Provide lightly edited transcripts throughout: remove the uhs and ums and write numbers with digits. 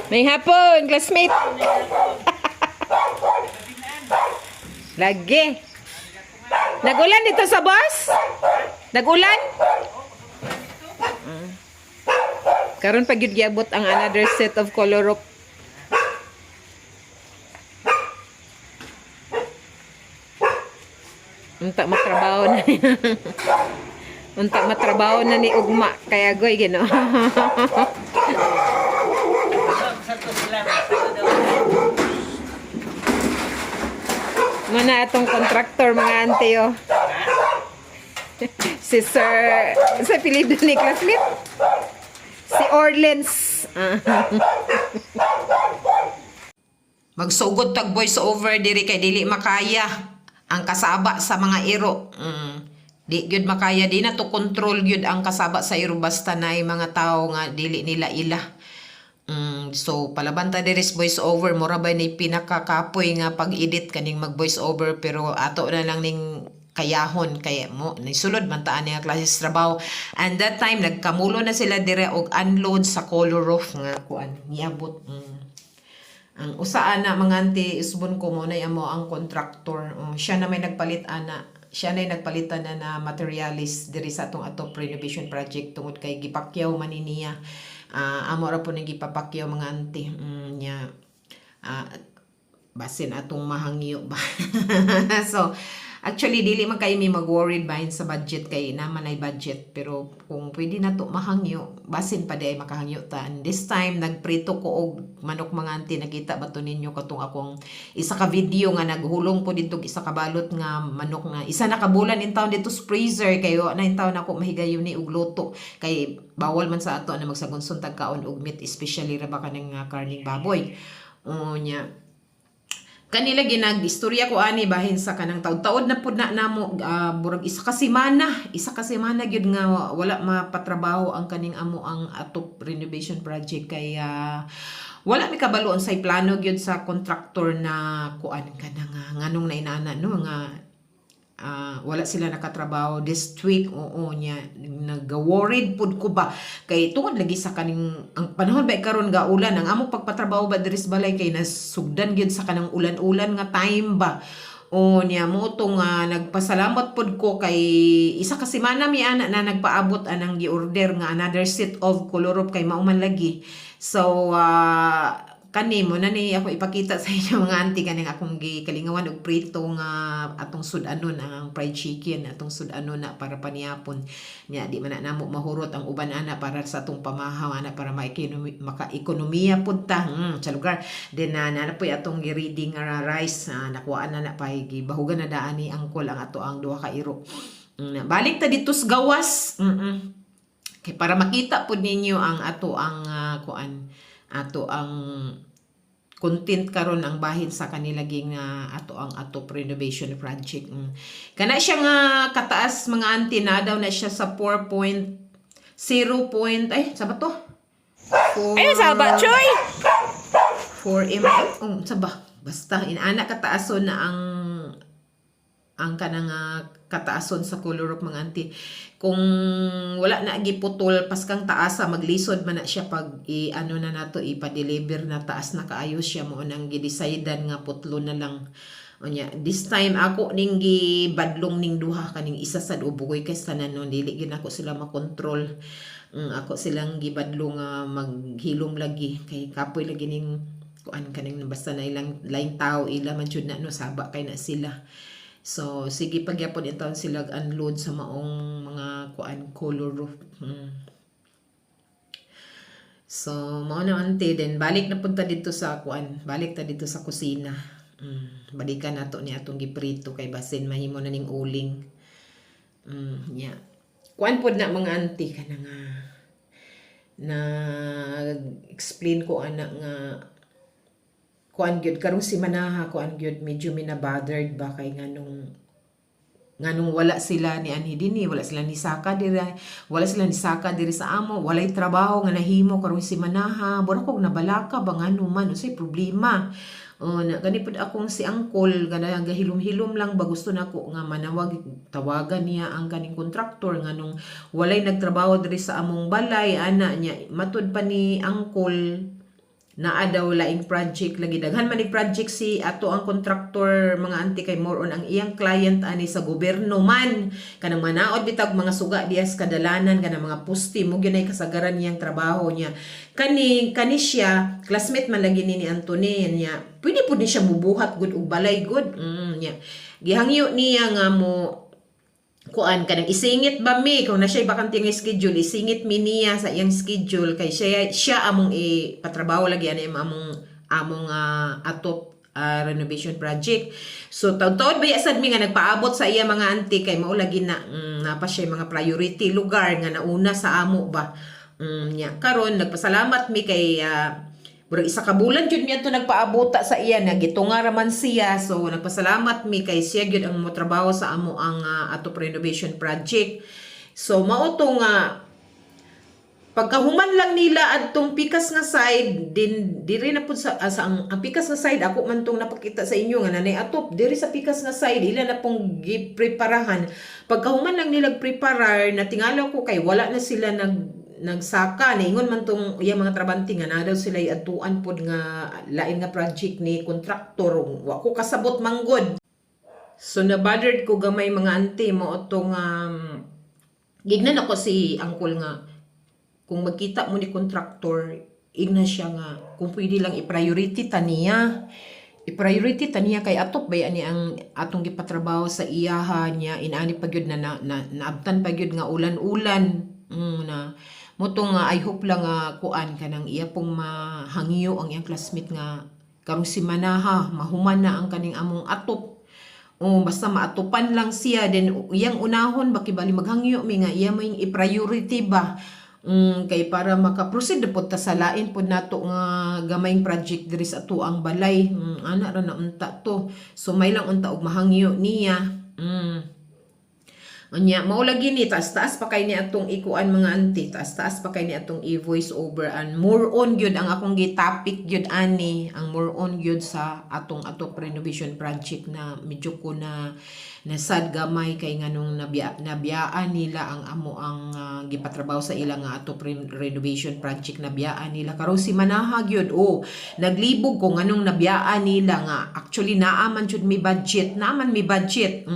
May hapon, classmate. Lagi. Nagulan dito sa bus? Nagulan? Karon pa gyud giabot ang another set of color rope. Unta matrabaho na ni. Unta matrabaho na ni Ugma kaya goy Ginoo. Muna atong contractor, mga ante, oh. Si Sir sa apelyido ni classmate. Si Orleans. Ah. Magsugod tag voice over diri kay dili makaya ang kasaba sa mga iro. Di gyud makaya, di na to control gyud ang kasaba sa iro basta na mga tao nga dili nila ila. So palaban ta diri sa voice over, mura ba ni pinakakapoy nga pag-edit kaning mag voice over, pero ato na lang ning kayahon kay mo nisulod man taan nga klase sa trabaho. And that time nagkamulo na sila dire og unload sa color roof nga kuan niabot. Ang usa ana, mga ante, isbon ko mo na amo ang contractor. Oh, siya na may nagpalit ana. Siya na nagpalitan na na materialist diri sa atong atop renovation project tungod kay gipakyaw man ni niya. Ah, amo ra po ning gipapakyaw, mga ante. Nya. Ah, basin atong mahangyo ba. So, actually dili man kay mi mag-worried bahin sa budget kay naman ay budget, pero kung pwede na to mahangyo, basin pa di ay makahangyo ta. And this time nagprito ko og manok, mga ante. Nakita ba to ninyo katong akong isa ka video nga naghulong ko dito isa ka balot nga manok nga isa na ka bulan in town dito sa freezer kay wa na in town ako mahigayon ni og luto kay bawal man sa ato na magsagunsun tag kaon og meat, especially ra ba kaning karning baboy. Unya kanila ginag-istorya ko ani bahin sa kanang taud-taud na pud na namo, murag isa ka semana gyud nga wala mapatrabaho ang kaning amo ang atop renovation project kay wala mi kabalo unsay plano gyud sa contractor na kuan kana nga nganong nainana no nga wala sila nakatrabaho this week. Oo, nya nag-worried pud ko ba kay tungod lagi sa kaning ang panahon ba karon ga ulan ang among pagpatrabaho ba diri sa balay kay nasugdan gyud sa kanang ulan-ulan nga time ba. O niya mo to nga nagpasalamat pud ko kay isa ka semana mi ana na nagpaabot anang gi-order nga another set of color kay mao man lagi. So kani mo na ni ako ipakita sa inyo, mga auntie, kaning akong gikalingawan og prito nga atong sud-anon ang fried chicken, atong sud-anon na para panihapon. Nya di man na namo mahurot ang uban ana para sa atong pamahaw ana para maka-ekonomiya pud ta sa lugar. Then na na poy atong gi-ready nga rice, nakuhaan na na pa, gibahugan na daan ni angkol ang ato ang duha ka iro. Balik ta dito sa gawas. Kay para makita pud ninyo ang ato ang kuan, ato ang content karon ang bahin sa kanila ging ato ang ato renovation project. Kana siya nga kataas, mga auntie, na daw na siya sa 4.0 point ay sa ba to? 4 Ay, saba, Choy! 4 m, oh, sa ba? Basta inaana kataason na ang kanang kataason sa color of, mga auntie. Kung wala na giputol paskang taasa, maglisod man na siya pag i ano na nato, ipa-deliver na, taas na kaayo siya. Mo nang gidecidean nga putlo na lang. Unya this time ako ning gibadlong ning duha kaning isa sad ubugoy kay tanan no dili gyud ako sila makontrol. Ako silang gibadlong nga maghilom lagi kay kapoy lagi ning kuan kaning basta na ilang laing tao ila man jud na no, saba kay na sila. So, sige pagyapon intawon sila unload sa maong mga kuan color roof. So, mao na, ante. Then balik na punta dito sa kuan, balik ta dito sa kusina. Balikan nato ni atong giprito kay basin mahimo na ning uling. Yeah. Kuan pod na, mga auntie, kana nga na explain ko ana nga kuan gyud karong simanaha, kuan gyud medyo mina-bothered ba kay nganong wala sila ni anhi dinhi, wala sila ni saka diri, wala sila ni saka diri sa amo, walay trabaho nga nahimo karong simanaha. Mura kog nabalaka ba ngano man, unsay problema. Oh, na gani pud akong si angkol gana gahilom-hilom lang ba, gusto nako nga manawag, tawagan niya ang kaning kontraktor nganong walay nagtrabaho diri sa among balay ana niya. Matud pa ni angkol. Naa daw laing project lagi, daghan man ni project si ato ang contractor, mga auntie, kay more on ang iyang client ani sa gobyerno man, kanang manaod bitag mga suga dias kadalanan, kanang mga pusti mo gyud ay kasagaran niyang trabaho niya. Kani kani siya, classmate man lagi ni Anthony niya, pwede pud ni siya mubuhat gud og balay gud niya. Gihangyo niya nga mo kuan, kanang isingit ba mi kung na siya bakante nga schedule, isingit mi niya sa iyang schedule kay siya siya among ipatrabaho lagi ani among among atop renovation project. So taud-taud ba sad mi nga nagpaabot sa iya, mga auntie, kay mao lagi na napa siya mga priority lugar nga nauna sa amo ba. Nya karon nagpasalamat mi kay murag isa ka bulan jud mi adto nagpaabota sa iya na gitunga ra man siya. So nagpasalamat mi kay siya gyud ang motrabaho sa amo ang atop renovation project. So mao to nga pagkahuman lang nila adtong pikas nga side din diri na pud sa ang pikas nga side, ako man tong napakita sa inyo nga nanay atop diri sa pikas nga side, ila na pong gipreparahan. Pagkahuman lang nila preparar, natingala ko kay wala na sila nagsaka. Naingon man tong iya mga trabante nga na daw sila adtuan pod nga lain nga project ni kontraktor. Wa ko kasabot manggod. So na-bothered ko gamay, mga auntie. Mo tong gignan ako si uncle nga kung magkita mo ni contractor, igna siya nga kung pwede lang i-priority ta niya, i-priority ta niya kay atop ba ani ang atong gipatrabaho sa iyaha niya. Inani pa gyud na naabtan pa gyud nga ulan-ulan na mo to nga I hope lang nga kuan, kanang iya pong mahangyo ang iyang classmate nga karong simanaha mahuman na ang kaning among atop. Oh, basta maatupan lang siya, then iyang unahon ba, kibali maghangyo mi nga iya mo yung i-priority ba. Kay para maka-proceed na pod ta sa lain pod nato nga gamayng project diri sa atuang balay. Ana ra na unta to. So may lang unta og mahangyo niya. Unya, mao lagi ni taas-taas pa kay ni atong ikuan, mga auntie, taas-taas pa kay ni atong i-voice over, and more on gyud ang akong gi-topic gyud ani, ang more on gyud sa atong atop renovation project na medyo ko na sad gamay kay nganong nabiyaan nila ang amo ang gipatrabaho sa ila nga atop renovation project, nabiyaan nila karon si manaha gyud. Oh, naglibog ko nganong nabiyaan nila nga actually naa man jud mi budget, naa man mi budget.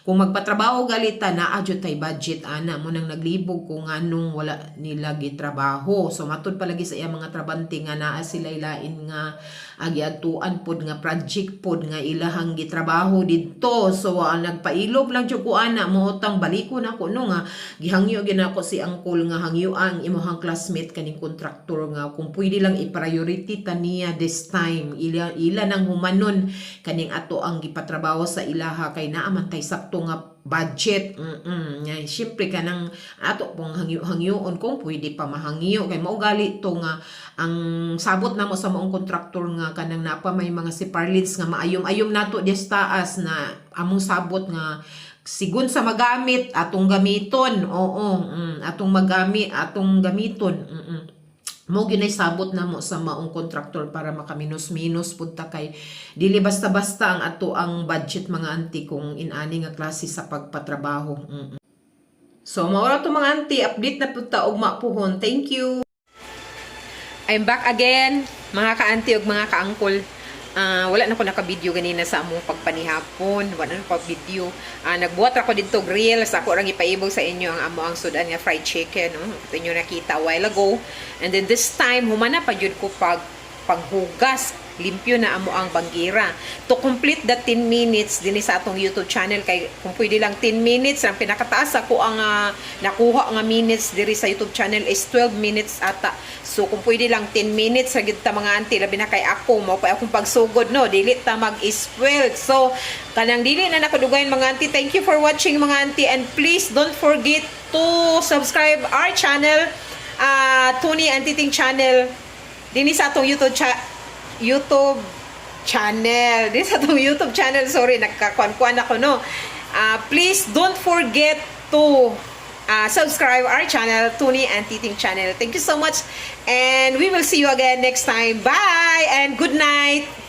Kung magpatrabaho galita, naa jud tay budget ana. Mo nang naglibog ko nganong wala nila gitrabaho. So matud palagi sa iya mga trabante nga naa sila lain nga giadtuan pod nga project pod nga ilahang gitrabaho didto. So nagpailob lang jud ko ana mo utang baliko na ko no nga gihangyo gyud nako si uncle nga hangyo ang imong classmate kaning kontraktor nga kung pwede lang i-priority ta niya this time, ila ila nang humanon kaning ato ang gipatrabaho sa ilaha kay naa man tay sakto nga budget. Nga syempre kanang ato pong hangyo-hangyoon kung pwede pa mahangyo kay mao gali to nga ang sabot namo sa maong kontraktor nga kanang napa may mga siparlins nga maayom-ayom nato diya sa taas na among sabot nga sigun sa magamit atong gamiton. Oo, atong magamit atong gamiton. Mo ginay sabot namo sa maong kontraktor para makaminos-minos pud ta kay dili basta-basta ang ato ang budget, mga auntie, kung inani nga klase sa pagpatrabaho. So mao ra to, mga auntie, update na pud ta ugma puhon. Thank you. I'm back again, mga ka-auntie ug mga ka-uncle. Ah, wala na ko naka-video ganina sa among pagpanihapon. Wala na ko video. Ah, nagbuhat ra ko didto og reels. Ako rang ipaibog sa inyo ang amo ang sudan nga fried chicken. Oh, ito inyo nakita a while ago. And then this time, humana pa jud ko pag paghugas. Limpyo na amo ang banggira. To complete the 10 minutes dinhi sa atong YouTube channel kay kung pwede lang 10 minutes ang pinakataas ako ang nakuha nga minutes diri sa YouTube channel is 12 minutes ata. So kung pwede lang 10 minutes sa gid ta, mga auntie, labi na kay ako mo pa akong pagsugod no, dili ta mag-spoil. So kanang dili na nakadugayan, mga auntie. Thank you for watching, mga auntie, and please don't forget to subscribe our channel, Tony Antiting channel dinhi sa atong YouTube channel. Dinhi sa atong YouTube channel, sorry, nagkakuan-kuan ako no. Ah, please don't forget to subscribe our channel, Tony and Titing channel. Thank you so much and we will see you again next time. Bye and good night.